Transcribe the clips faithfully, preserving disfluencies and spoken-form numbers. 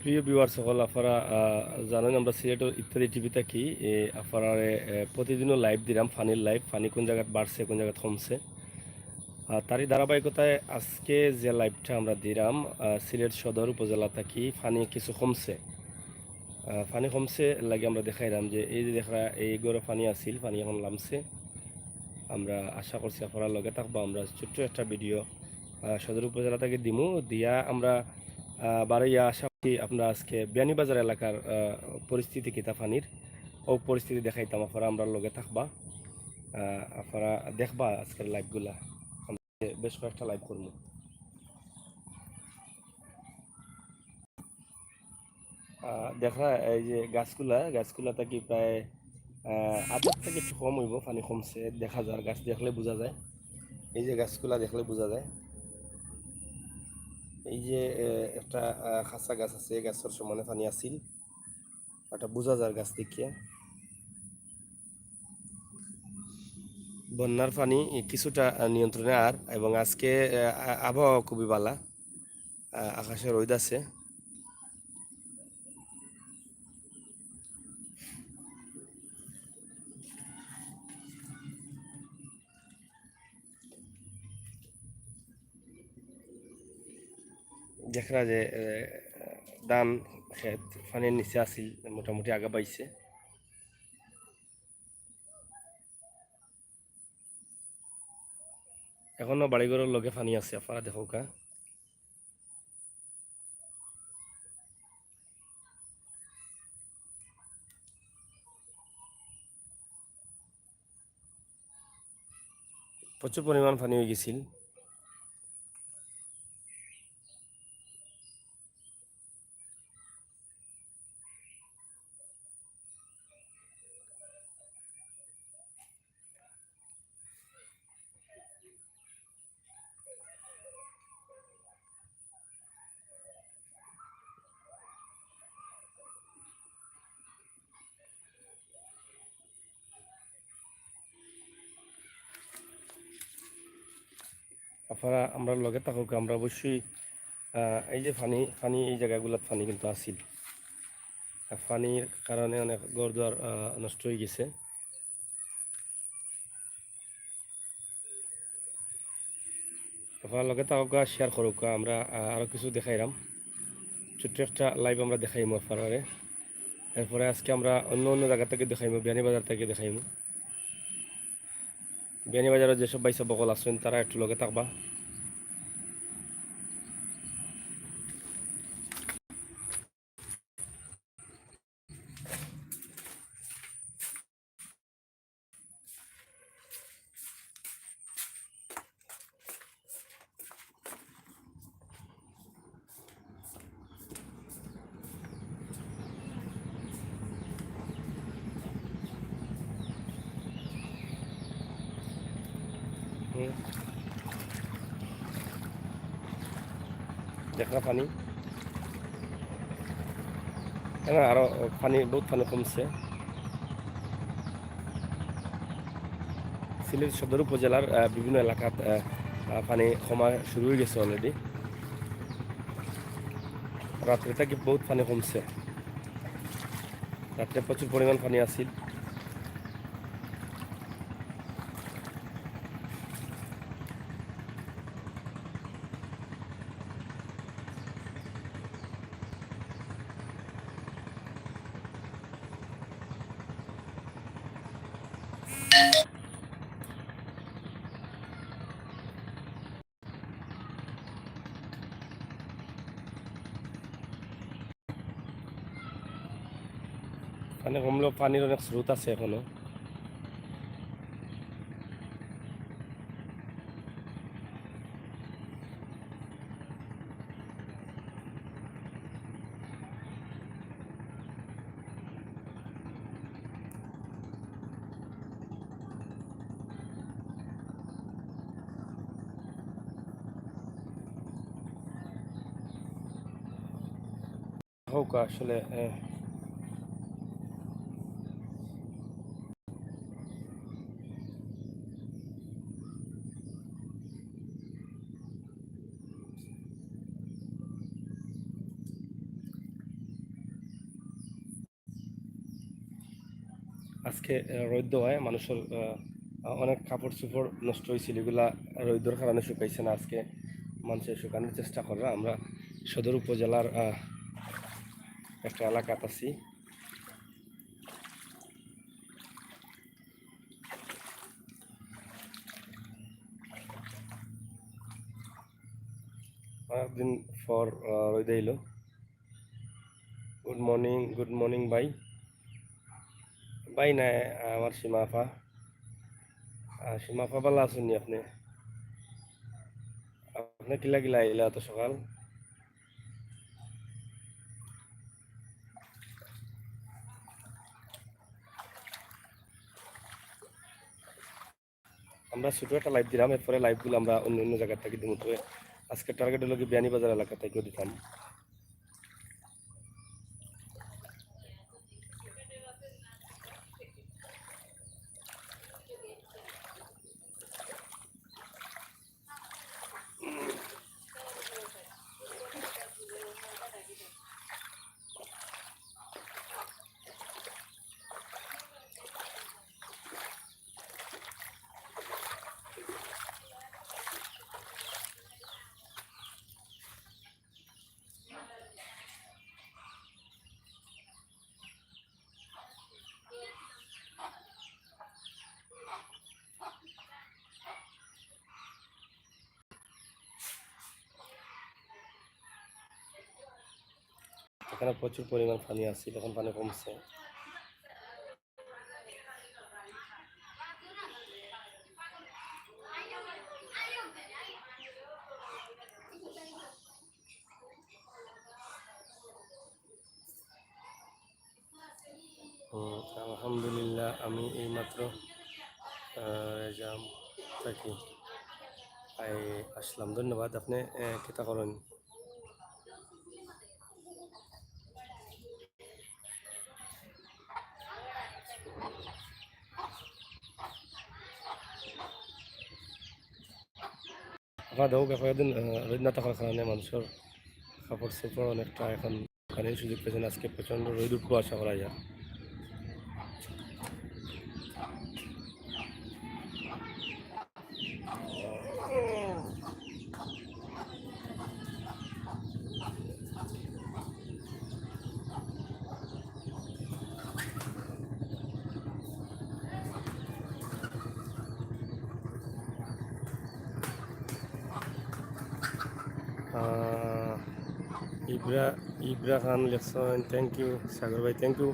প্রিয় ভিউয়ার্স সকল, আপনারা, আহ, জানেন আমরা সিলেটর ইত্যাদি টিভি থাকি, এ, আপনারারে, এ, প্রতিদিনও লাইভ দিলাম, পানির লাইভ, পানি কোন জাগাত বাড়ছে, কোন জাগাত কমছে। আর তারই ধারাবাহিকতায় আজকে যে লাইভটা আমরা দিলাম, আহ, সিলেট সদর উপজেলা থাকি পানি কিছু কমছে। আহ, পানি কমছে লাগে আমরা দেখাইলাম যে এই যে দেখরা এই ঘরো পানি আছিল, পানি এখন লামছে। আমরা আশা করছি আপনারা লগে থাকবা। আমরা ছোট্ট একটা ভিডিও, আহ, সদর উপজেলা থাকি দিমু, দিয়া আমরা, আহ, বারইয়া আশা করছি আপনারা আজকে বিয়ানীবাজার এলাকার, আহ, পরিস্থিতি কিতা পানির, ও পরিস্থিতি দেখাইতাম। আপনারা আমরা লগে থাকবা, আহ, আপনারা দেখবা আজকের লাইভগুলা। বেশ কয়েকটা লাইভ করমু। আহ, দেখরা এই যে গাছগুলা, গাছগুলা থাকি প্রায়, আহ, আধার থাকি একটু কম অইবো, পানি কমছে, দেখা যার, গাছ দেখলে বুঝা যায়। এই যে গাছগুলা দেখলে বুঝা যায়। এই যে, এ, একটা, আহ, কাঁচা গাছ আছে, এই গাছর সমানে পানি আছিল, এটা বুঝা যার গাছ দেখিয়া। বন্যার পানি কিছুটা, আহ, নিয়ন্ত্রণে আর, এবং আজকে, আহ, আ-, আবহাওয়া খুবই বালা, আহ, আকাশে রোদ আছে। দেখরা যে, এ, ধান খেত পানির নিচে আছিল, মোটামুটি আগা পাইছে। এখনো বাড়িঘরর লগে পানি আছে, আপনারা দেখউক্কা। প্রচুর পরিমাণ পানি অইগেছিল। আপনারা আমরার লগে থাকউক্কা, আমরা অবশ্যই, আহ, এই যে পানি, পানি এই জাগাগুলাত পানি কিন্তু আছিল। আর পানির কারণে অনেক ঘরদুয়ার, আহ, নষ্ট অইগেছে। আপনারা লগে থাকউক্কা, share করউক্কা, আমরা, আহ, আরো কিছু দেখাইরাম। ছোট্ট একটা লাইভ আমরা দেখাইমু আপনারারে। এরপরে আজকে আমরা অন্য অন্য জাগা থাকি দেখাইমু, বিয়ানীবাজার থাকি দেখাইমু। বিয়ানীবাজারো যেসব ভাইসাব অকল আছইন, তারা একটু লগে থাকবা। হুম। দেখরা পানি। না, আরো পানি, বহুত পানি কমছে। সিলেট সদর উপজেলার, আহ, বিভিন্ন এলাকাত, আহ, আহ, পানি কমা শুরু অইগেছে already। রাত্রে থাকি বহুত পানি কমছে, রাত্রে প্রচুর পরিমাণ পানি আছিল। পানি কমলেও পানির অনেক স্রোত আছে এখনো। হোক আসলে, এ, আজকে, আহ, রইদ দেওয়ায় মানুষর, আহ, অনেক কাপড় চোপড় নষ্ট হয়েছিল, এগুলা রইদর কারণে শুকাইছে না। আজকে মানুষে শুকানোর চেষ্টা কররা। আমরা সদর উপজেলার, আহ, একটা এলাকাত আছি। অনেকদিন পর, আহ, রইদ আইলো। গুড মর্নিং, গুড মর্নিং ভাই। ভাই না, আমার সীমা আফা। আহ, সীমা আফা, ভালা আছইন নি আপনে? আপনে কিলা কিলা আইলা অত সকাল? আমরা ছোট একটা লাইভ দিলাম, এরপরে লাইভগুলো আমরা অন্য অন্য জায়গা থেকে দিমু। তবে আজকে টার্গেট হলো কি বিয়ানীবাজার এলাকা থেকেও দিতাম। এখানে প্রচুর পরিমাণ পানি আছে, এখন পানি কমছে। হুম, আলহামদুলিল্লাহ, আমি এইমাত্র, আহ, রেজাম থাকি আই আসলাম। ধন্যবাদ। আপনে, আহ, কিতা করেন? আপনারা দেখো, কয়েকদিন, আহ, রোদ না থাকার কারণে মানুষর কাপড় চোপড় অনেকটা এখন শুকানির সুযোগ পেয়েছেন। আজকে প্রচণ্ড রোদ উঠবো আশা করা যায়। আহ, ইব্রা, ইব্রা খান লেখছেন, thank you সাগর ভাই, thank you।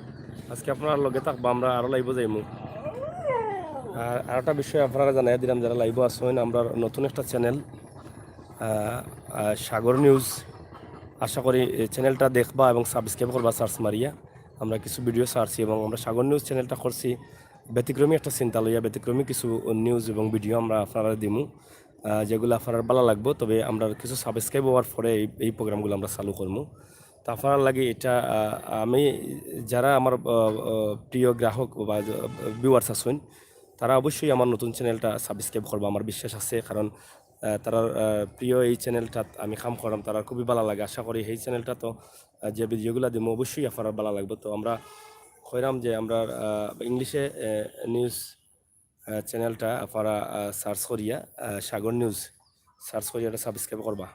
আজকে আপনার লগে থাকবা, আমরা আরো লাইভও যাইমু। আর আরেকটা বিষয় আপনারা জানাই দিলাম, যারা লাইভও আছেন, আমরা নতুন একটা চ্যানেল, আহ, আহ, সাগর নিউজ। আশা করি এই চ্যানেলটা দেখবা এবং সাবস্ক্রাইব করবা সার্চ মারিয়া। আমরা কিছু ভিডিও ছাড়ছি এবং আমরা সাগর নিউজ চ্যানেলটা করছি ব্যতিক্রমী একটা চিন্তা লইয়া, ব্যতিক্রমী কিছু নিউজ এবং ভিডিও আমরা আপনারা দিমু, আহ, যেগুলো আপনার ভালো লাগবো। তবে আমরা কিছু সাবস্ক্রাইব হওয়ার পরে এই, এই প্রোগ্রামগুলো আমরা চালু করবো। তো আপনার লাগে এটা, আহ, আমি যারা আমার, আহ, আহ, প্রিয় গ্রাহক বা ভিউয়ার্স আছেন, তারা অবশ্যই আমার নতুন চ্যানেলটা সাবস্ক্রাইব করবো, আমার বিশ্বাস আছে। কারণ, আহ, তারার, আহ, প্রিয় এই চ্যানেলটাত আমি কাম করাম, তারা খুবই ভালো লাগে। আশা করি এই চ্যানেলটা তো, আহ, যে ভিডিওগুলো দিমু অবশ্যই আপনার ভালো লাগবে। তো আমরা কইরাম যে আমরা, আহ, ইংলিশে, আহ, নিউজ, আহ, চ্যানেলটা আপনারা, আহ, সার্চ করিয়া, আহ, সাগর নিউজ সার্চ করিয়া এটা সাবস্ক্রাইব করবা।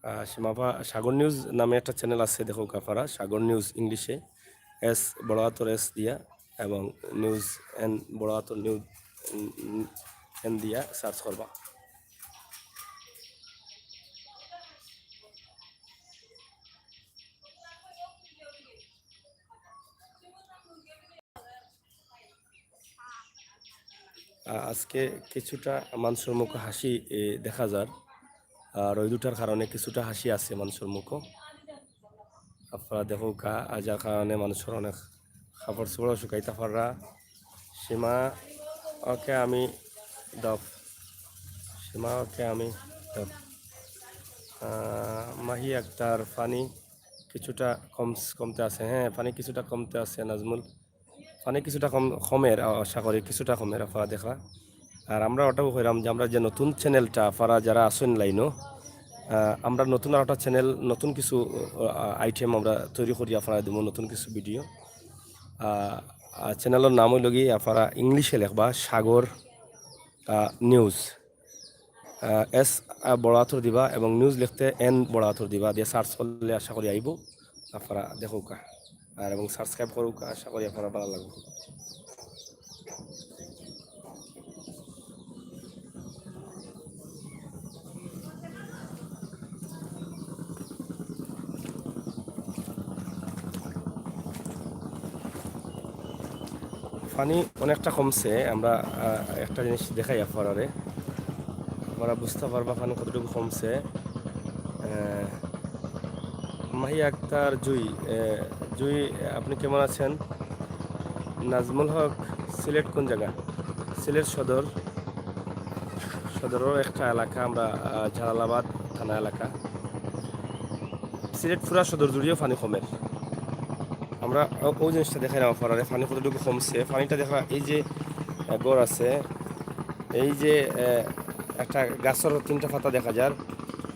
আহ, সীমাফা সাগর নিউজ নামে একটা চ্যানেল আছে, দেখো কাফারা সাগর নিউজ ইংলিশে, এস বড় হাতর এস দিয়া এবং নিউজ এন বড় হাতর নিউজ এন দিয়া সার্চ করবা। আহ, আজকে কিছুটা মানুষর মুখো হাসি, এ, দেখা যার। আহ, রইদ উঠার কারণে কিছুটা হাসি আছে মানুষর মুখো। আপনারা দেখো কা-, আহ, যার কারণে মানুষর অনেক কাপড় চোপড় শুকাইতা পাররা। সীমা, ওকে আমি দফ। সীমা, ওকে আমি দফ। আহ, মাহি আক্তার, পানি কিছুটা কম, কমতে আছে। হ্যাঁ, পানি কিছুটা কমতে আছে, নাজমুল। পানি কিছুটা কম, কমের, আ-, আশা করি কিছুটা কমের, আপনারা দেখরা। আর আমরা ওটাও কইরাম যে আমরা যে নতুন চ্যানেলটা, আপনারা যারা আছেন লাইনো, আহ, আমরা নতুন আর একটা চ্যানেল, নতুন কিছু, আহ, আইটেম আমরা তৈরি করি, আপনারা দেবো নতুন কিছু ভিডিও। আহ, আহ, চ্যানেলর নাম অইলো গি, আপনারা ইংলিশে লেখবা সাগর, আহ, নিউজ। আহ, এস, আহ, বড় আতর দিবা এবং নিউজ লিখতে এন বড় আতর দিবা, দিয়া সার্চ করলে আশা করি আইবো। আপনারা দেখউক্কা আর এবং সাবস্ক্রাইব করউক্কা, আশা করি আপনারা ভালা লাগবো। পানি অনেকটা কমছে। আমরা, আহ, একটা জিনিস দেখাই আপনারারে, আপনারা বুঝতা পারবা পানি কতটুকু কমছে। আহ, মাহিয়া আক্তার জুই, আহ, জুই, আপনি কেমন আছেন? নাজমুল হক, সিলেট কোন জায়গা? সিলেট সদর, সদরর একটা এলাকা আমরা, আহ, জালালাবাদ থানা এলাকা। সিলেট পুরা সদর জুড়িও পানি কমের। আমরা ও-, ওই জিনিসটা দেখাইলাম আপনারারে, পানি কতটুকু কমছে। পানিটা দেখা, এই যে, আহ, ঘর আছে, এই যে, আহ, একটা গাছর তিনটা পাতা দেখা যার,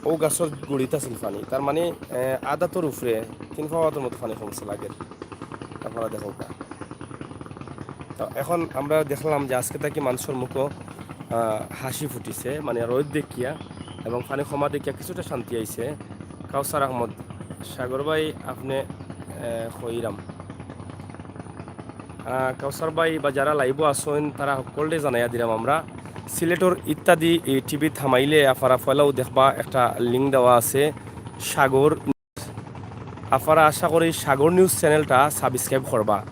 ও গাছর গুড়িত আছিল পানি। তার মানে, আহ, আধা আতর উপরে, তিন পাও আতর মতো পানি কমছে লাগের। আপনারা দেখউক্কা। তো এখন আমরা দেখলাম যে আজকে থাকি মানুষর মুখো, আহ, হাসি ফুটিছে, মানে রইদ দেখিয়া এবং পানি কমা দেখিয়া কিছুটা শান্তি আইছে। কাউসার আহমদ, সাগর ভাই, আপনে, আহ, কইরাম। আহ, কাউসার ভাই বা যারা লাইভো আছইন, তারা হকলরে জানাইয়া দিরাম আমরা। সিলেটর ইত্যাদি এই টিভিত হামাইলে আপনারা পয়লাউ দেখবা একটা লিংক দেওয়া আছে, সাগর। আপনারা আশা করি সাগর নিউজ চ্যানেলটা সাবস্ক্রাইব করবা।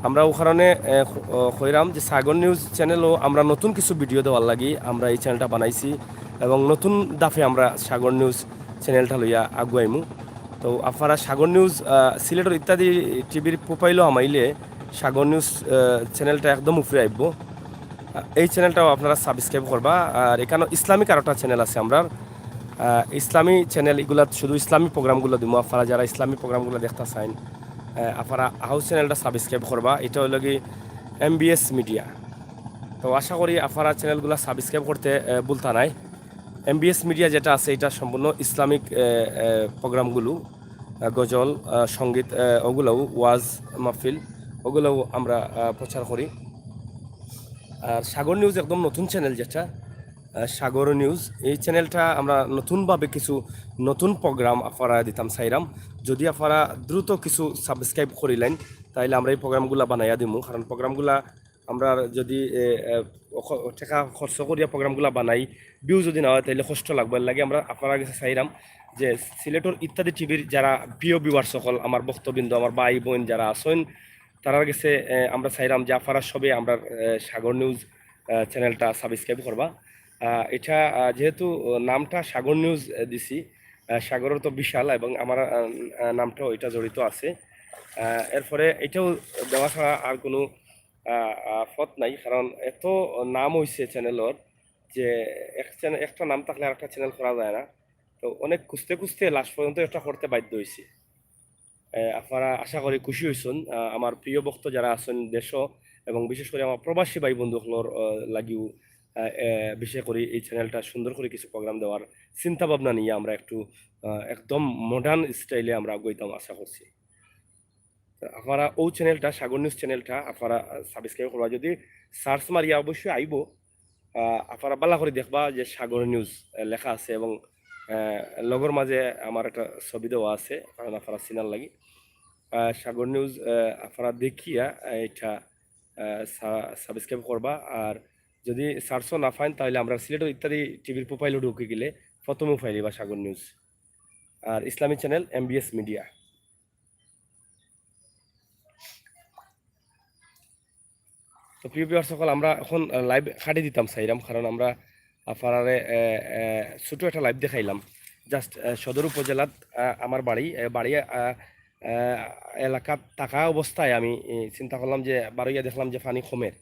আমরা ও কারণে, এ, ক-, ও, কইরাম যে সাগর নিউজ চ্যানেলও আমরা নতুন কিছু ভিডিও দেওয়ার লাগি আমরা এই চ্যানেলটা বানাইছি এবং নতুন ধাপে আমরা সাগর নিউজ চ্যানেলটা লইয়া আগুয়াইমু। তো আপনারা সাগর নিউজ, আহ, সিলেটর ইত্যাদি টিভির প্রোফাইলও হামাইলে সাগর নিউজ, আহ, চ্যানেলটা একদম উপরে আইবো। আহ, এই চ্যানেলটাও আপনারা সাবস্ক্রাইব করবা। আর এখানে ইসলামিক আরোটা চ্যানেল আছে আমরার, আহ, ইসলামী চ্যানেল, ইগুলাত শুধু ইসলামী প্রোগ্রামগুলো দিমু। আপনারা যারা ইসলামী প্রোগ্রামগুলো দেখতা চাইন, আহ, আপনারা হাউস চ্যানেলটা সাবস্ক্রাইব করবা। এটা হইলো কি এমবিএস মিডিয়া। তো আশা করি আপনারা চ্যানেলগুলো সাবস্ক্রাইব করতে, আহ, ভুলতা নাই। এমবিএস মিডিয়া যেটা আছে, এটা সম্পূর্ণ ইসলামিক, আহ, আহ, প্রোগ্রামগুলো, আহ, গজল, আহ, সঙ্গীত, আহ, ওগুলাও, ওয়াজ মাহফিল, ওগুলাও আমরা, আহ, প্রচার করি। আর সাগর নিউজ একদম নতুন চ্যানেল যেটা, আহ, সাগর নিউজ, এই চ্যানেলটা আমরা নতুনভাবে কিছু নতুন প্রোগ্রাম আপনারা দিতাম চাইরাম। যদি আপনারা দ্রুত কিছু সাবস্ক্রাইব করিলেন, তাইলে আমরা এই প্রোগ্রামগুলা বানাইয়া দিমু, কারণ প্রোগ্রামগুলা আমরা যদি, এ, এ, খ-, টেকা খরচ করিয়া প্রোগ্রামগুলা বানাই, ভিউ যদি না হয়, তাইলে কষ্ট লাগবো। এর লাগি আমরা আপনারা গেছে চাইরাম যে সিলেটর ইত্যাদি টিভির যারা প্রিয় ভিউয়ার সকল, আমার ভক্তবৃন্দ, আমার ভাই বোন যারা আছইন, তারার গেছে, এ, আমরা চাইরাম যে আপনারা সবে আমরা, এ, সাগর নিউজ, এ, চ্যানেলটা সাবস্ক্রাইব করবা। আ, এটা, আ, যেহেতু নামটা সাগর নিউজ, এ, দিছি, আ, সাগরর তো বিশাল এবং আমার, আ, আ, নামটাও এটা জড়িত আছে। আ, এরপরে এটাও দেওয়া ছাড়া আর কোনো, আ, আ, পথ নাই, কারণ এত নাম হইছে চ্যানেলর যে এক চ্যানেল, একটা নাম থাকলে আরেকটা চ্যানেল করা যায় না। তো অনেক খুঁজতে খুঁজতে লাস্ট পর্যন্ত এটা করতে বাধ্য হইছি। এ, আপনারা আশা করি খুশি হইছন। আ, আমার প্রিয় ভক্ত যারা আছেন দেশো এবং বিশেষ করে আমার প্রবাসী ভাই বন্ধু সকলর, আ, লাগিও, আ, এ, বিশেষ করে এই চ্যানেলটা সুন্দর করে কিছু প্রোগ্রাম দেওয়ার চিন্তা ভাবনা নিয়ে আমরা একটু, আ, একদম মডার্ন স্টাইলে আমরা আগাইতাম আশা করছি। আপনারা ও চ্যানেলটা, সাগর নিউজ চ্যানেলটা আপনারা, আ, সাবস্ক্রাইব করবা। যদি সার্চ মারিয়া অবশ্যই আইবো। আ, আপনারা ভালা করি দেখবা যে সাগর নিউজ, আ, লেখা আছে এবং, আ, লগর মাঝে আমার একটা ছবি দেওয়া আছে, কারণ আপনারা চিনার লাগি। আ, সাগর নিউজ, আ, আপনারা দেখিয়া, আ, এটা, আ, সা-, সাবস্ক্রাইব করবা। আর যদি সার্চও না পাইন, তাহলে আমরা সিলেটর ইত্যাদি টিভির প্রোফাইলও ঢুকে গেলে প্রথমে পাইলিবা সাগর নিউজ। আর ইসলামী চ্যানেল এমবিএস মিডিয়া। তো প্রিয় ভিউয়ার সকল, আমরা এখন, আহ, লাইভ কাটি দিতাম চাইরাম, কারণ আমরা আপনারারে, আহ, আহ, ছোট একটা লাইভ দেখাইলাম। জাস্ট, আহ, সদর উপজেলাত, আহ, আমার বাড়ি, আহ, বাড়ি, আহ, আহ, এলাকাত থাকা অবস্থায় আমি, এ, চিন্তা করলাম যে বারইয়া দেখলাম যে পানি কমের।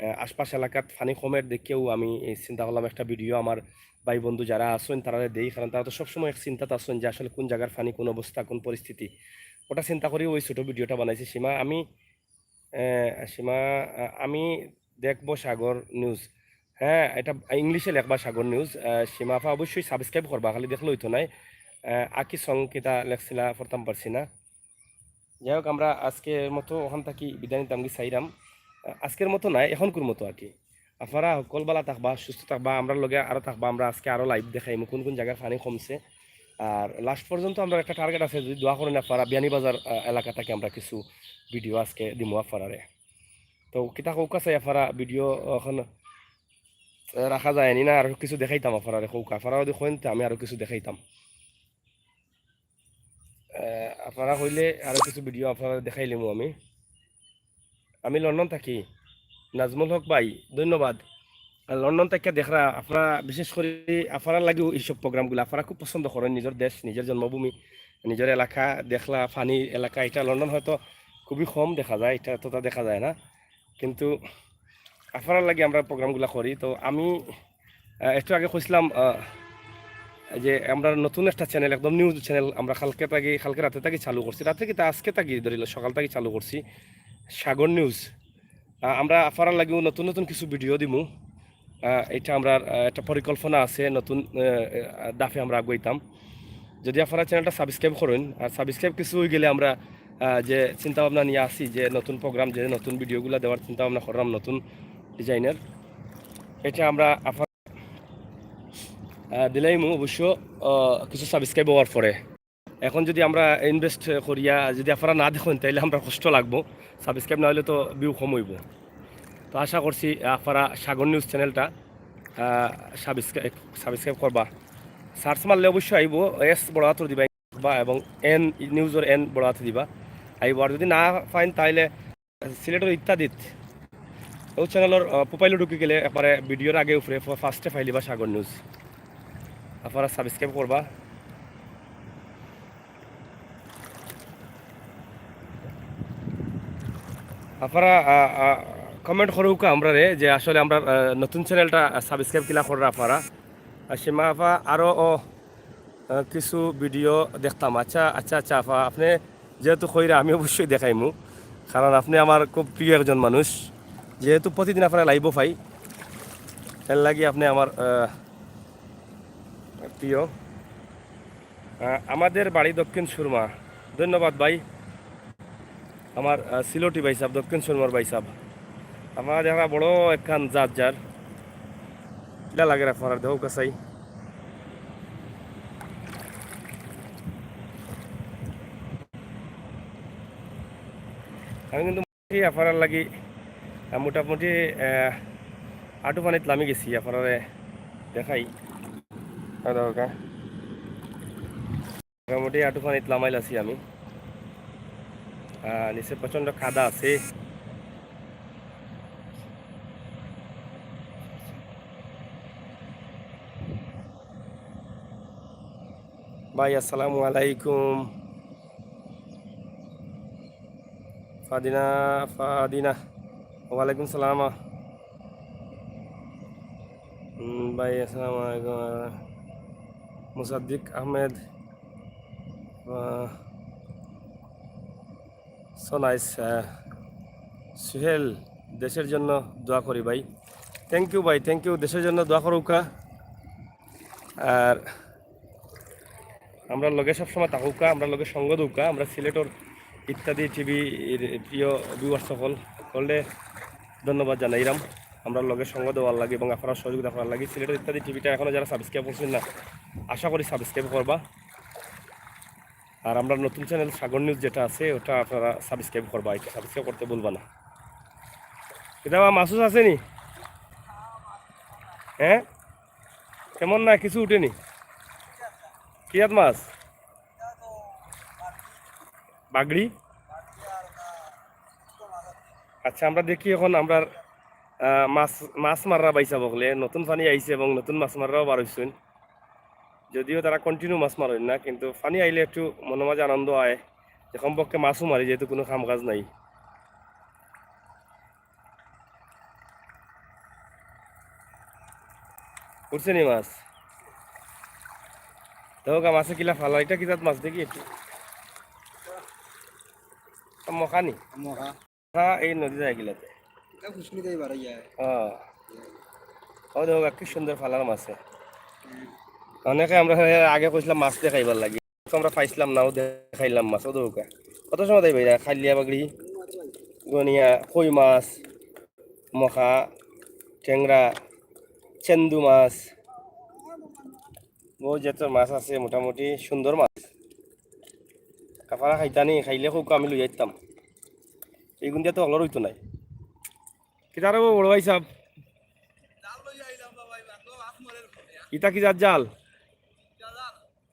আহ, আশপাশ এলাকাত পানি কমের দেখেও আমি, এ, চিন্তা করলাম একটা ভিডিও আমার ভাই বন্ধু যারা আছেন তারারে দেই, কারণ তারা তো সবসময় এক চিন্তাত আছেন যে আসলে কোন জায়গার পানি, কোন অবস্থা, কোন পরিস্থিতি। ওটা চিন্তা করি ওই ছোট ভিডিওটা বানাইছি। সীমা, আমি, আহ, সীমা, আহ, আমি দেখবো সাগর নিউজ। হ্যাঁ, এটা ইংলিশে লেখবা সাগর নিউজ। আহ, সীমা আপা অবশ্যই সাবস্ক্রাইব করবা, খালি দেখলে হইতো নাই। আহ, আকি সং কিতা লেখছিলা, পড়তাম পারছি না। যাই হোক, আমরা আজকের মতো ওখান থাকি বিদায় নিতাম কি চাইরাম। আ-, আজকের মতো নায়, এখনকুর মতো আর কি। আপনারা হকল বালা থাকবা, সুস্থ থাকবা, আমরার লগে আরো থাকবা। আমরা আজকে আরো live দেখাইমু কোন কোন জাগার পানি কমছে। আর last পর্যন্ত আমরা একটা target আছে, যদি দোয়া করেন আপনারা, বিয়ানীবাজার, আ, এলাকা থাকি আমরা কিছু video আজকে দিমু আপনারারে। তো কিতা কউক্কা চাই আপনারা, video এখন, আ, রাখা যায়নি না, আরো কিছু দেখাইতাম আপনারারে, কউক্কা। আপনারা যদি কইন তে আমি আরো কিছু দেখাইতাম। আহ, আপনারা কইলে আরো কিছু video আপনারারে দেখাইলিমু আমি। আমি লন্ডন থাকি। নাজমুল হক ভাই, ধন্যবাদ। আর লন্ডন থাকিয়া দেখরা, আপনারা বিশেষ করি আপনারার লাগিউ এইসব program গুলা। আপনারা খুব পছন্দ করেন নিজর দেশ, নিজর জন্মভূমি, নিজর এলাকা দেখলা, পানি এলাকা। ইটা লন্ডন হয়তো খুবই কম দেখা যায়, ইটা অতটা দেখা যায় না, কিন্তু আপনারার লাগি আমরা program গুলা করি। তো আমি, আহ, একটু আগে কইছিলাম, আহ, যে আমরা নতুন একটা channel, একদম new channel আমরা কালকে থাকি, কালকে রাতে থাকি চালু করছি। রাতে কিতা, আজকে থাকি ধরিল, সকাল থাকি চালু করছি সাগর News। আহ, আমরা আপনারার লাগিউ নতুন নতুন কিছু video দিমু। আহ, এটা আমরার, আহ, একটা পরিকল্পনা আছে, নতুন, আহ, আহ, ধাপে আমরা আগুয়াইতাম। যদি আপনারা channelটা subscribe করেন, আর subscribe কিছু অই গেলে আমরা, আহ, যে চিন্তা ভাবনা নিয়া আছি, যে নতুন program, যে নতুন video গুলা দেওয়ার চিন্তা ভাবনা করলাম, নতুন design-এর, এটা আমরা আপনার, আহ, দিলাইমু অবশ্য, আহ, কিছু subscribe হওয়ার পরে। এখন যদি আমরা invest করিয়া যদি আপনারা না দেখইন, তাইলে আমরার কষ্ট লাগবো, subscribe না অইলে তো view কম অইবো। তো আশা করছি আপনারা সাগর News channelটা, আহ, subscribe, subscribe করবা। Search মারলে অবশ্যই আইবো, S বড় হাতর দিবা বা এবং N, News-র N বড় হাতে দিবা, আইবো। আর যদি না পাইন, তাইলে সিলেটর ইত্যাদিত ও channel-র, আহ, profile-ও ঢুকি গেলে একবারে video-র আগে উপরে ফ-, first-এ পাইলিবা সাগর News। আপনারা subscribe করবা। আপনারা, আহ, আহ, comment করউক্কা আমরারে যে আসলে আমরার, আহ, নতুন channelটা, আহ, subscribe কিলা কররা আপনারা। আর সীমা আপা আরো, ও, আহ, কিছু video দেখতাম। আচ্ছা, আচ্ছা, আচ্ছা, আপা, আপনে যেহেতু কইরা, আমি অবশ্যই দেখাইমু, কারণ আপনে আমার খুব প্রিয় একজন মানুষ। যেহেতু প্রতিদিন আপনার live-ও পাই, এর লাগি আপনে আমার, আহ, প্রিয়। আহ, আমাদের বাড়ি দক্ষিণ সুরমা। ধন্যবাদ ভাই। আমার, আহ, সিলেটি ভাইসাব, দক্ষিণ সুরমার ভাইসাব। আপনারা দেখরা বড় একখান জাত যার। কিলা লাগের আপনারার, দেখউক্কা চাই। আমি কিন্তু আপনারার লাগি, আহ, মোটামুটি, আহ, আটু পানিত লামি গেছি, আপনারারে দেখাই। এই দেখউক্কা। মোটামুটি আটু পানিত লামাইল আছি আমি। আহ, নিচে প্রচণ্ড কাদা আছে। ভাই, আসসালামু আলাইকুম। ফাদিনা, ফাদিনা। ওয়ালাইকুম সালাম। হুম, ভাই, আসসালামু আলাইকুম। মুসাদ্দিক আহমেদ। আহ, so nice, আহ, সুহেল, দেশের জন্য দোয়া করি ভাই। Thank you ভাই, thank you। দেশের জন্য দোয়া করউক্কা। আর আমরার লগে সবসময় থাকউক্কা, আমরার লগে সঙ্গ দেউক্কা। আমরা সিলেটর ইত্যাদি টিভির প্রিয় viewers সকল, সকলরে ধন্যবাদ জানাইরাম। আমরার লগে সঙ্গ দেওয়ার লাগি এবং আপনারার সহযোগিতা করার লাগি। সিলেটর ইত্যাদি টিভিটা এখনো যারা subscribe করছেন না, আশা করি subscribe করবা। আর আমরার নতুন channel সাগর News যেটা আছে, ওটা আপনারা subscribe করবা, এটা subscribe করতে ভুলবা না। কিতা বা, মাছ উছ আছে নি? হ্যাঁ, তেমন না, কিছু উঠে নি। কি জাত মাছ? বাগড়ি। আচ্ছা, আমরা দেখি এখন আমরার, আহ, মাছ, মাছ মাররা ভাইসাব অকলে, নতুন পানি আইছে এবং নতুন মাছ মাররাও বার অইছইন। যদিও তারা continue মাছ মারইন না, কিন্তু পানি আইলে একটু মনর মাঝে আনন্দ অয় যে কমপক্ষে মাছও মারি, যেহেতু কুনু কাম কাজ নাই। উঠছে নি মাছ? দেখউক্কা মাছে কিলা ফালা, এটা কি জাত মাছ দেখি একটু। মখা নি? মখা। হ্যাঁ, এই নদী যায় কিলাতে। এটা ফুসকুড়ি দিয়ে বার হয়ে যায়। হ্যাঁ। ও দেখউক্কা, কি সুন্দর ফালার মাছে। হুম। অনেকে আমরা আগে কইছিলাম মাছ দেখাইবার লাগি। আমরা পাইছিলাম না, ও দেখাইলাম মাছ, ও দেখউক্কা। কত সময় দেয় ভাইরা? খাইলিয়া বাগড়ি, গনিয়া, কই মাছ, মখা, টেংরা, চেন্দু মাছ, ও যত মাছ আছে মোটামুটি সুন্দর মাছ। কাফারা খাইতানি, খাইলে খুব আমি লই যাইতাম। এইগুন দিয়া তো অগলর হইতো নাই। কিতা রে বড় ভাই সাহেব? ইতা কি জাত জাল?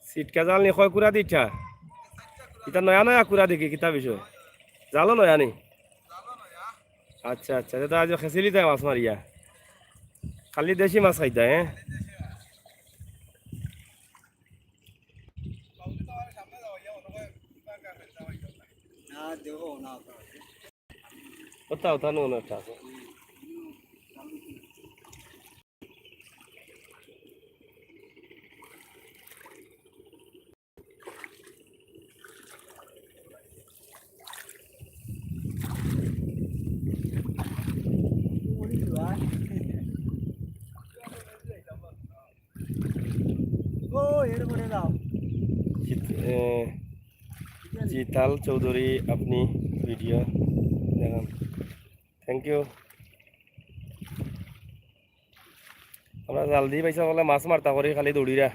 সিটকা জাল নি, কয় কুরা দি ইটা? ইটা নয়া নয়া কুরা দেখি, কিতা বিষয়? জালও নয়া নি? আচ্ছা, আচ্ছা, ইটা তো আজ খেসিলি তাই মাছ মারিয়া। খালি দেশি মাছ খাইতা, হ্যাঁ? ওটা, ওটা নো, ওটা আছে। ও, এর করে দাও। জিত-, এ, জিতাল চৌধুরী, আপনি ভিডিও দেখান। Thank you। আমরা জাল দি পাইছা বলে মাছ মারতা করি খালি দৌড়িরা।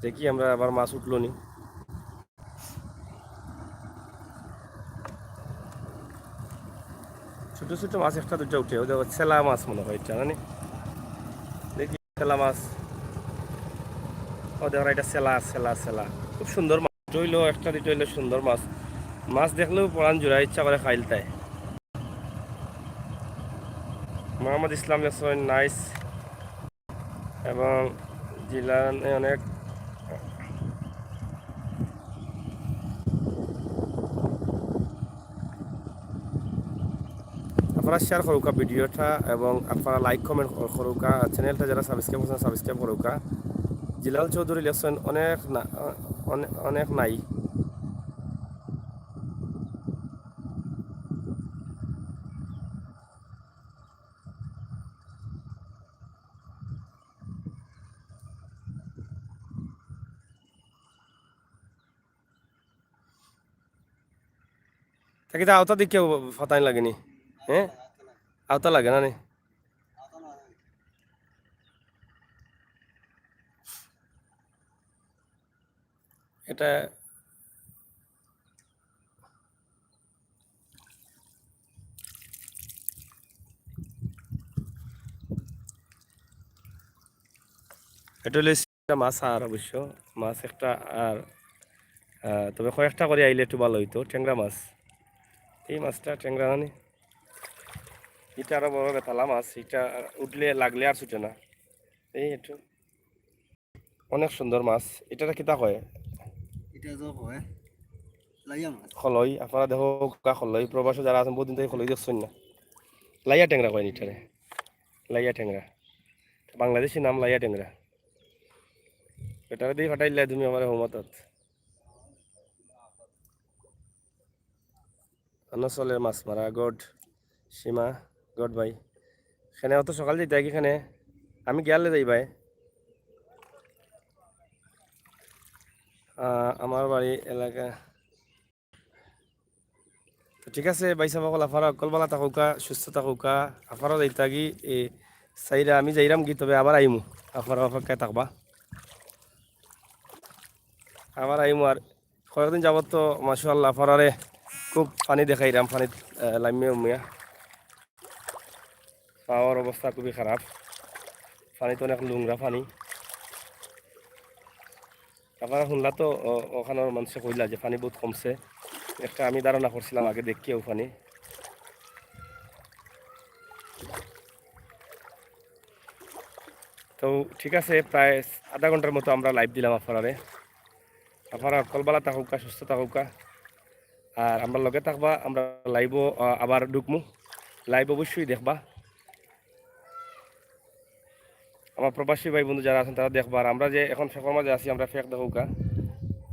দেখি আমরা আবার মাছ উঠলো নি। ছোট ছোট মাছ একটা দুইটা উঠে, ওই দেখো, সেলা মাছ মনে হয় এটা, জানি। দেখি, সেলা মাছ। ও দেখো, এটা সেলা, সেলা, সেলা। খুব সুন্দর মাছ। হইলো একটা দুইটা হইলো সুন্দর মাছ। মাছ দেখলেও পরান জুড়ায়, ইচ্ছা করে খাইলতায়। মোহাম্মদ ইসলাম লেখছেন, nice। এবং জিলানে অনেক, আপনারা share করুকা ভিডিওটা এবং আপনারা like comment করুকা, channelটা যারা subscribe করছেন subscribe করুকা। জিলাল চৌধুরী লেখছেন অনেক না, অনে-, অনেক নাই। তা কিতা আওতা দি কেউ ফাতানি লাগেনি? হ্যাঁ? আওতা লাগে না নি? এটা, এটা হইলে একটা মাছ আর অবশ্য, মাছ একটা আর, আহ, তবে কয়েকটা করে আইলে একটু ভালো হইতো। টেংরা মাছ, এই মাছটা টেংরা মানে, এটা আরো বড় বেতালা মাছ, এটা উঠলে লাগলে আর ছুটে না। এই একটু অনেক সুন্দর মাছ। এটা কিতা কয়? এটা তো কয় লাইয়া মাছ। খলই, আপনারা দেখো কা খলই, প্রবাসে যারা আছেন বহুদিন থেকে খলই দেখছেন না। লাইয়া টেংরা কয় নি এটারে, লাইয়া টেংরা। বাংলাদেশি নাম লাইয়া টেংরা। এটারে দিয়ে ফাটাইলে তুমি আমার হোমাতত। আনো চলে মাছ মারা, good। সীমা, good ভাই। এখানে অত সকাল যাইতে কি এখানে? আমি গিয়ালে যাই ভাই। আহ, আমার বাড়ি এলাকা। তো ঠিক আছে, ভাই সাহেব, অকল আফারা অকল বালা থাকুকা, সুস্থ থাকুকা। আফারা যাইতাগি, এ, সাইরা আমি যাইরাম কি, তবে আবার আইমু। আফারা অপেক্ষায় থাকবা। আবার আইমু আর কয়েকদিন যাবত তো মাশাআল্লাহ আফারারে খুব পানি দেখাইরাম, পানিত, আহ, লামিয়া উমিয়া। পাওয়ার অবস্থা খুবই খারাপ, পানিত অনেক লুংরা পানি। আপনারা শুনলা তো, অ-, ওখানোর মানুষে কইলা যে পানি বহুত কমছে। একটা আমি ধারণা করছিলাম আগে দেখিয়াউ পানি। তো ঠিক আছে, প্রায় আধা ঘন্টার মতো আমরা live দিলাম আপনারারে। আপনারা অকল বালা থাকুকা, সুস্থ থাকুকা। আর আমরার লগে থাকবা, আমরা live-ও, আহ, আবার ঢুকমু। Live অবশ্যই দেখবা। আমার প্রবাসী ভাই বন্ধু যারা আছেন তারা দেখবা। আর আমরা যে এখন ফেকর মাঝে আছি, আমরা ফেক দেখুকা।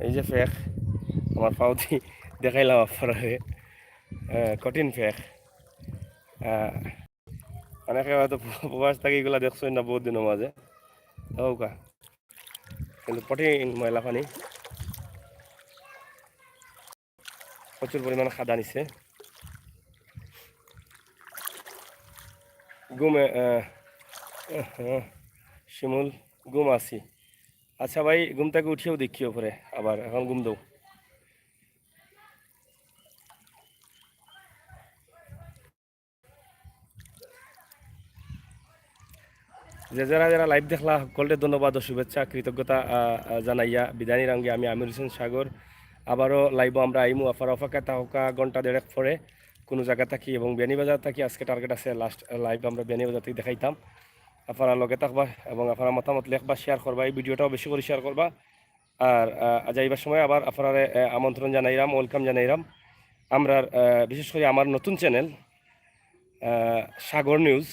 এই যে ফেক, আমার ফাউতি দেখাইলাম আপনারারে। আহ, কঠিন ফেক। আহ, অনেকে হয়তো প্রবাস থাকি ইগুলা দেখছইন না বহুত দিনর মাঝে। দেখউক্কা, কিন্তু কঠিন ময়লা পানি, প্রচুর পরিমাণ কাদা নিচে। ঘুমে, আহ, আহ, শিমুল, ঘুম আছি। আচ্ছা ভাই, ঘুম থাকি উঠিয়াউ দেখিও পরে, আবার এখন ঘুম দেও। যে যারা যারা live দেখলা, সকলরে ধন্যবাদ ও শুভেচ্ছা, কৃতজ্ঞতা, আহ, আহ, জানাইয়া বিদায় নিরামগি। আমি আমির হোসেন সাগর। আবারও live-ও আমরা আইমু, আফারা অপেক্ষায় থাকউক্কা ঘন্টা দেড়েক পরে কুনু জাগা থাকি এবং বিয়ানীবাজার থাকি। আজকে target আছে last live আমরা বিয়ানীবাজার থাকি দেখাইতাম। আফারা লগে থাকবা এবং আফারা মতামত লেখবা, share করবা, এই video-টাও বেশি করি share করবা। আর, আহ, যাইবার সময় আবার আফারারে, আহ, আমন্ত্রণ জানাইরাম, welcome জানাইরাম। আমরার, আহ, বিশেষ করি আমার নতুন channel, আহ, সাগর News,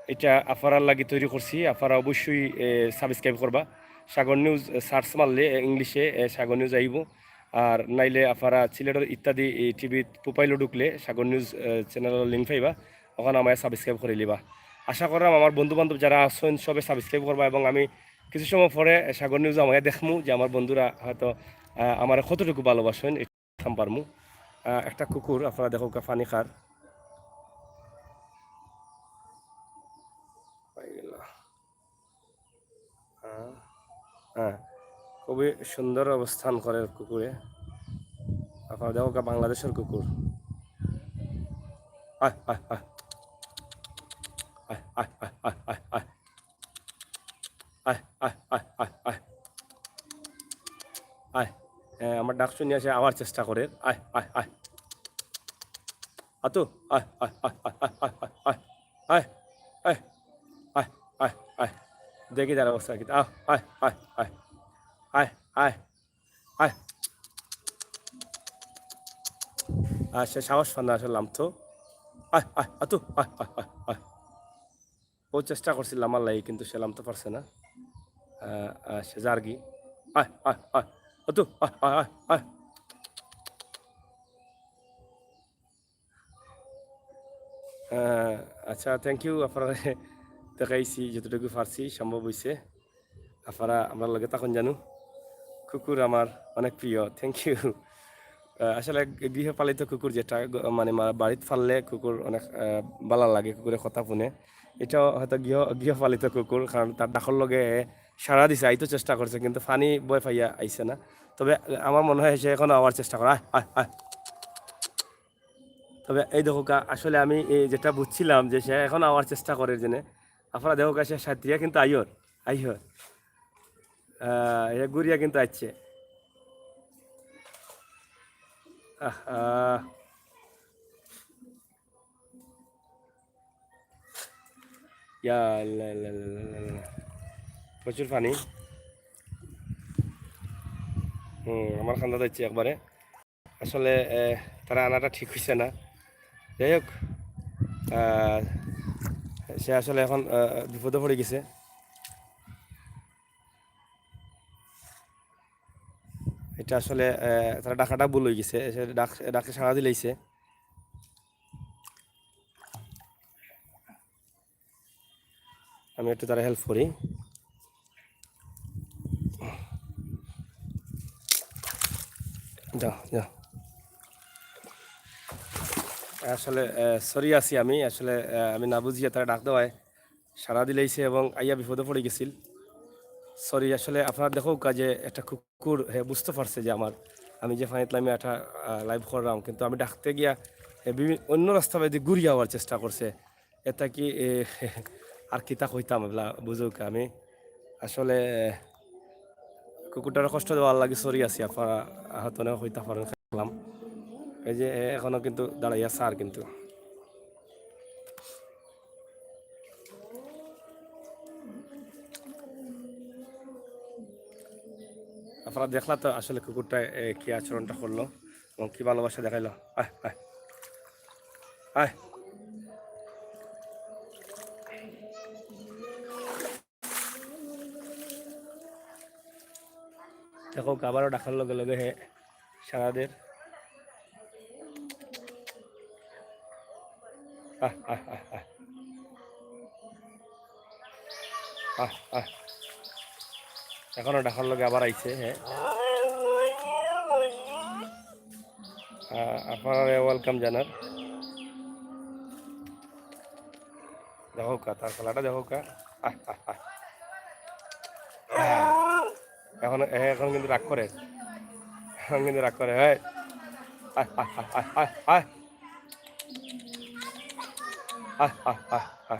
এটা আফারার লাগি তৈরি করছি। আফারা অবশ্যই, আহ, subscribe করবা। সাগর News, আহ, search মারলে, আহ, English-এ, আহ, সাগর News আইবো। আর নাইলে আফারা সিলেটর ইত্যাদি, এই, TV profile-ও ঢুকলে সাগর News, আহ, channel-র link পাইবা, ওখানো আমারে subscribe করি লিবা। আশা করলাম আমার বন্ধু বান্ধব যারা আছইন সবে subscribe করবা এবং আমি কিছু সময় পরে সাগর News-ও আমারে দেখমু যে আমার বন্ধুরা হয়তো, আহ, আমারে কতটুকু ভালোবাসইন। থাম পারমু। আহ, একটা কুকুর, আফারা দেখউক্কা, পানি খার। পাই গেল। হ্যাঁ, হ্যাঁ, খুবই সুন্দর অবস্থান করে কুকুরে। আফারা দেখউক্কা, বাংলাদেশর কুকুর। আয়, আয়, আয়। আয়, আয়, আয়, আয়, আয়, আয়। আয়, আয়, আয়, আয়, আয়। আয়। এ, আমার ডাক শুনিয়া সে আওয়ার চেষ্টা করের। আয়, আয়, আয়। আতু, আয়, আয়, আয়, আয়। আয়, আয়, আয়, আয়, আয়। দেখি তার অবস্থা কিতা। আয়, আয়, আয়, আয়। আয়, আয়, আয়। আর সে সাহস পায় না আসলে লামতো। আয়, আয়, আতু, আয়, আয়, আয়, আয়। ও চেষ্টা করছিল আমার লাগি, কিন্তু সে লামতো পারছে না। আহ, আহ, সে যারগি। আয়, আয়, আয়। আতু, আয়, আয়, আয়, আয়। আহ, আচ্ছা, thank you, আফারারে দেখাইছি যতটুকু পারছি, সম্ভব অইছে। আফারা আমরার লগে থাকইন জানু। কুকুর আমার অনেক প্রিয়, thank you। আহ, আসলে গৃহপালিত কুকুর যেটা, গ-, মানে মা-, বাড়িত পাললে কুকুর অনেক, আহ, ভালা লাগে, কুকুরে কথা হুনে। এটাও হয়তো গৃহ-, গৃহপালিত কুকুর, কারণ তার ডাকর লগে সাড়া দিছে, আইতো চেষ্টা করছে, কিন্তু পানি ভয় পাইয়া আইছে না। তবে আমার মনে হয় সে এখনো আওয়ার চেষ্টা করে। আয়, আয়, আয়। তবে এই দেখউক্কা, আসলে আমি এই যেটা বুঝছিলাম যে সে এখনো আওয়ার চেষ্টা করের জেনে। আফারা দেখউক্কা, সে সাঁতরিয়া কিন্তু আইয়র, আইয়র। আহ, এ ঘুরিয়া কিন্তু আইছে। আহ, আহ। ইয়া আল্লাহ, আল্লাহ, আল্লাহ, আল্লাহ, আল্লাহ। প্রচুর পানি। হুম, আমার কান্দাত আইছে একবারে। আসলে, এ, তারে আনাটা ঠিক অইছে না। যাই হোক, আহ, সে আসলে এখন, আহ, বিপদো পড়ি গেছে। এটা আসলে, এ, তারে ডাকাটা ভুল অই গেছে। সে ডাক, ডাকে সাড়া দিলাইছে। আমি একটু তারে help করি। যাও, যাও। আসলে, আহ, sorry আছি আমি। আসলে, আহ, আমি না বুঝিয়া তারে ডাক দেওয়ায় সাড়া দিলাইছে এবং আইয়া বিপদো পড়ি গেছিল। Sorry, আসলে আফারা দেখউক্কা যে একটা কুকুর, হে বুঝতো পারছে যে আমার, আমি যে পানিত লামিয়া একটা, আহ, live কররাম, কিন্তু আমি ডাকতে গিয়া হে বিভি-, অন্য রাস্তা বায়দি ঘুরিয়া আওয়ার চেষ্টা করছে। এটা কি, এ, আর কিতা কইতাম, এবলা বুঝউক্কা। আমি আসলে, এ, কুকুরটারে কষ্ট দেওয়ার লাগি sorry আছি, আফারা হয়তো অনেক কইতা পারইন, দেখলাম। এই যে, এ, এখনো কিন্তু দাঁড়াইয়া সার কিন্তু। আফারা দেখলা তো আসলে কুকুরটা, এ, কি আচরণটা করলো এবং কি ভালোবাসা দেখাইলো। আয়, আয়। আয়। দেখউক্কা, আবারও ডাকার লগে লগে হে সাড়া দের। আহ, আহ, আহ, আহ। আহ, আহ। এখনো ডাকার লগে আবার আইছে, হ্যাঁ। আহ, আপনারারে welcome জানার। দেখউক্কা, তার খেলাটা দেখউক্কা। আহ, আহ, আহ। আহ। এখন, এ, এখন কিন্তু রাগ করে। এখন কিন্তু রাগ করে, হ্যাঁ। আহ, আহ, আহ, আহ, আহ, আহ। আহ, আহ, আহ, আহ।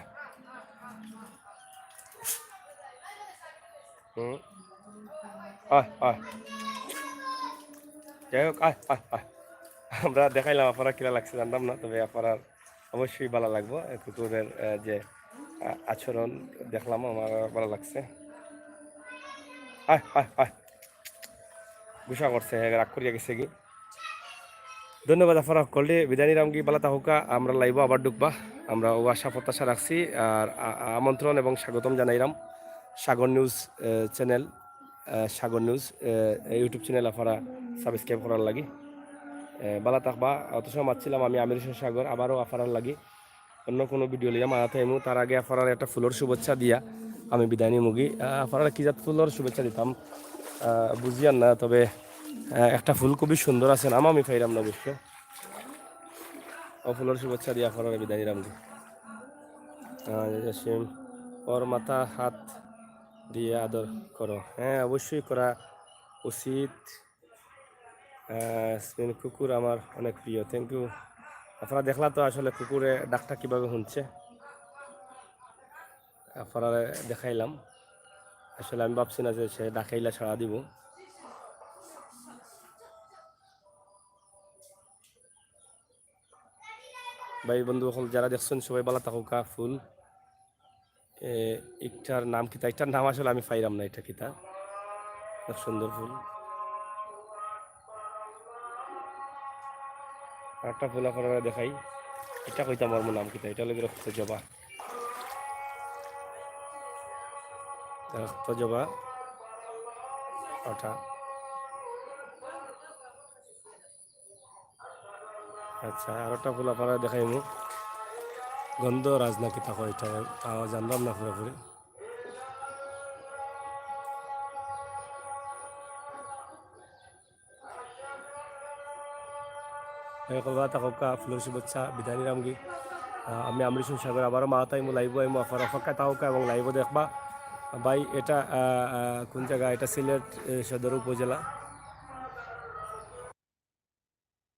হুম। আহ, আহ। যাই হোক, আহ, আহ, আহ। আমরা দেখাইলাম, আপনারা কিলা লাগছে জানতাম না, তবে আপনারা অবশ্যই ভালা লাগবো। এ, কুকুরের, এ, যে, আ, আচরণ দেখলাম, আমার ভালা লাগছে। আহ, আহ, আহ। গুসা করছে, হ্যাঁ, রাগ করিয়া গেছে কি। ধন্যবাদ আপনারা হকলরে, বিদায় নিরাম কি, ভালা থাকউক্কা, আমরা live-ও আবার ঢুকবা। আমরা অউ আশা প্রত্যাশা রাখছি, আর আ-, আ-, আমন্ত্রণ এবং স্বাগতম জানাইরাম সাগর নিউজ, এ, channel, এ, সাগর নিউজ, এ, এ, YouTube channel আপনারা subscribe করার লাগি। এ, ভালা থাকবা, অত সময় মাতছিলাম আমি আমির হোসেন সাগর, আবারও আপনারার লাগি অন্য কোনো video লইয়া মাঝে আইমু। তার আগে আপনারারে একটা ফুলর শুভেচ্ছা দিয়া আমি বিদায় নিমুগি। আহ, আপনারারে কি জাত ফুলর শুভেচ্ছা দিতাম, আহ, বুঝিয়ার না, তবে, আহ, একটা ফুল খুবই সুন্দর আছে, নাম আমি পাইরাম না অবশ্য। অউ ফুলর শুভেচ্ছা দিয়া আপনারারে বিদায় নিরাম গি। আহ, জসিম, ওর মাথা হাত দিয়ে আদর করো। হ্যাঁ, অবশ্যই করা উচিত। আহ, স্পেন কুকুর আমার অনেক প্রিয়। Thank you। আপনারা দেখলা তো আসলে কুকুরে ডাকটা কিভাবে হুনছে, আপনারারে দেখাইলাম। আসলে আমি ভাবছি না যে সে ডাকাইলা সাড়া দিব। ভাই বন্ধু হকল যারা দেখছইন সবাই ভালা থাকউক্কা। ফুল, এ, ইটার নাম কিতা? ইটার নাম আসলে আমি পাইরাম না, ইটা কিতা? অনেক সুন্দর ফুল। আরেকটা ফুল আপনারারে দেখাই, ইটা কইতাম পারমু নাম কিতা? ইটা অইলো গি রক্ত জবা। রক্ত জবা, ওটা। আচ্ছা, আরোটা ফুল আপনারারে দেখাইমু। গন্ধরাজ না কিতা কয় ইটা, তাও জানলাম না পুরোপুরি। এই কলকাতা থাকউক্কা, ফুলর শুভেচ্ছা, বিদায় নিরাম গি। আহ, আমি আমির হোসেন সাগর, আবারও মাঝে আইমু, live-ও আইমু, আপনারা অপেক্ষায় থাকউক্কা এবং live-ও দেখবা। ভাই, এটা, আহ, আহ, কোন জাগা? এটা সিলেট, এ, সদর উপজেলা।